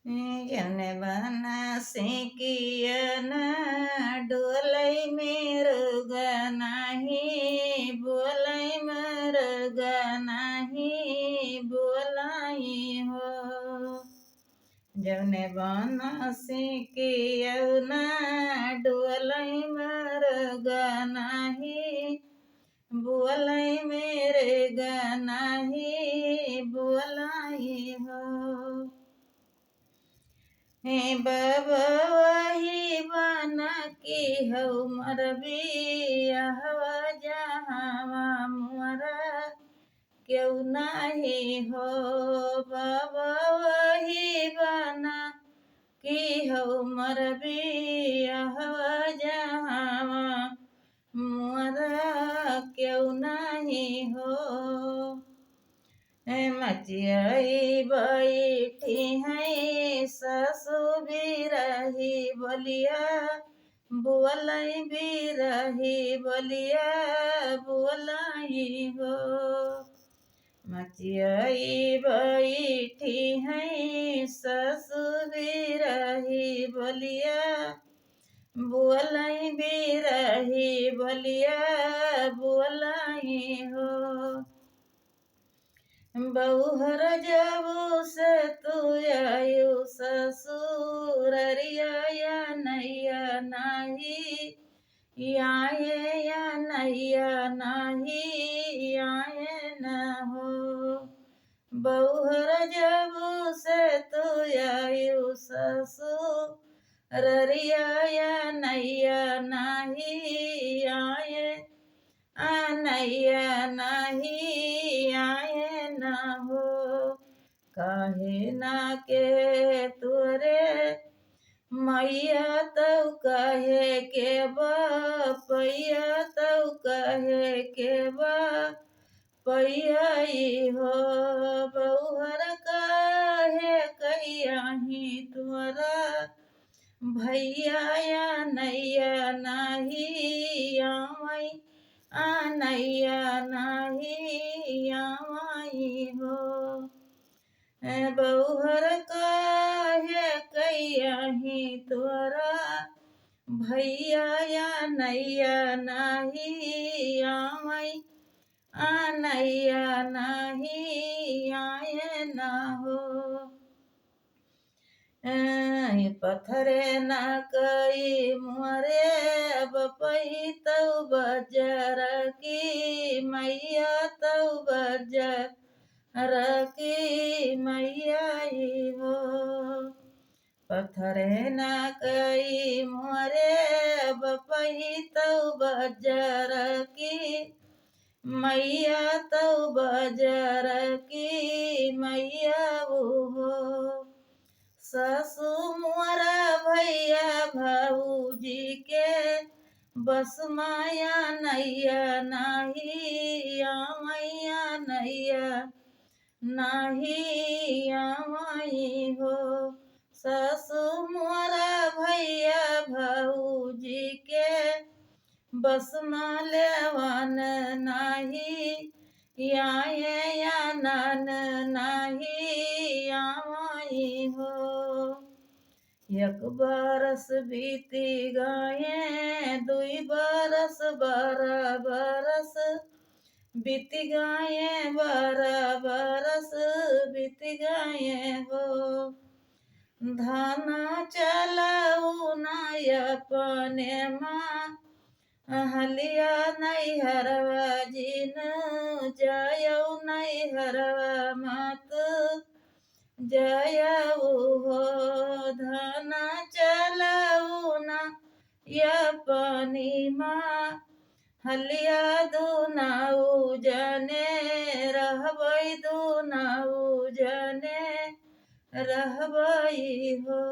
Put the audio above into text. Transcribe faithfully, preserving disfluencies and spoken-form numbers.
जौने बना से किया ना डोलई मृग नाही, बोलई मृग नाही, बोलई हो। जौने बना से किया ना डोलई मृग नाही, बोलई मृग नाही, बोलई हो। हे बाबा, वही बना की हौ मरबी, अहवा जहाँवा मोरा केहू नाही हो। बाबा, वही बना की हौ मरबी, अहवा जहाँवा मोरा केहू नाही हो। ए मचियाई बैठी है सासु बिरही बोलिया, बोलई बिरही बोलिया, बोलई हो। मचियाई बैठी है सासु बिरही बोलिया, बोलई बिरही बोलिया, बोलई हो। बौहर जब से तू आयु ससुररिया, या नैया नाही आए, या नैया नाही आए न हो। बौहर जब से तू आयु ससुररिया, या नैया नाही आए, आ नैया नाही आए न हो। काहे ना के तोरे मैया तौ कहे के बा, पैया तौ कहे के बा, पैया ई हो। बौहर काहे कहियाही तोरा भैया, या नैया नाही आवाई, आ नैया नाही आवाई हो। ए बौहर काहे कहियाही तोरा भैया, या नैया नाही आवाई, आ नैया नाही आए न हो। ए पत्थरे ना कई मोरे अब पई तौ बजर की मैया, तौ बजर की मैया ई हो। पत्थरे ना कई मोरे अब पई तौ बजर की मैया, तौ बजर की मैया ऊ हो। सासु मोरा भैया भौजी के बस मा या नैया नाही आवाई, या नैया नाही आवाई हो। सासु मोरा भैया भौजी के बस मा लेवन नाही आए, या नान नाही आवाई हो। एक बरस बीती गए, दुई बरस, बारह बरस बीती गए, बारह बरस बीती गए हो। धाना चलाऊ ना अपने मा हलिया नैहरवा जिन जायौ नैहरवा मत जायौ हो। धाना चलाऊ ना अपनी मा हलिया दुनाऊ जने रहबै, दुनाऊ जने रहबै हो।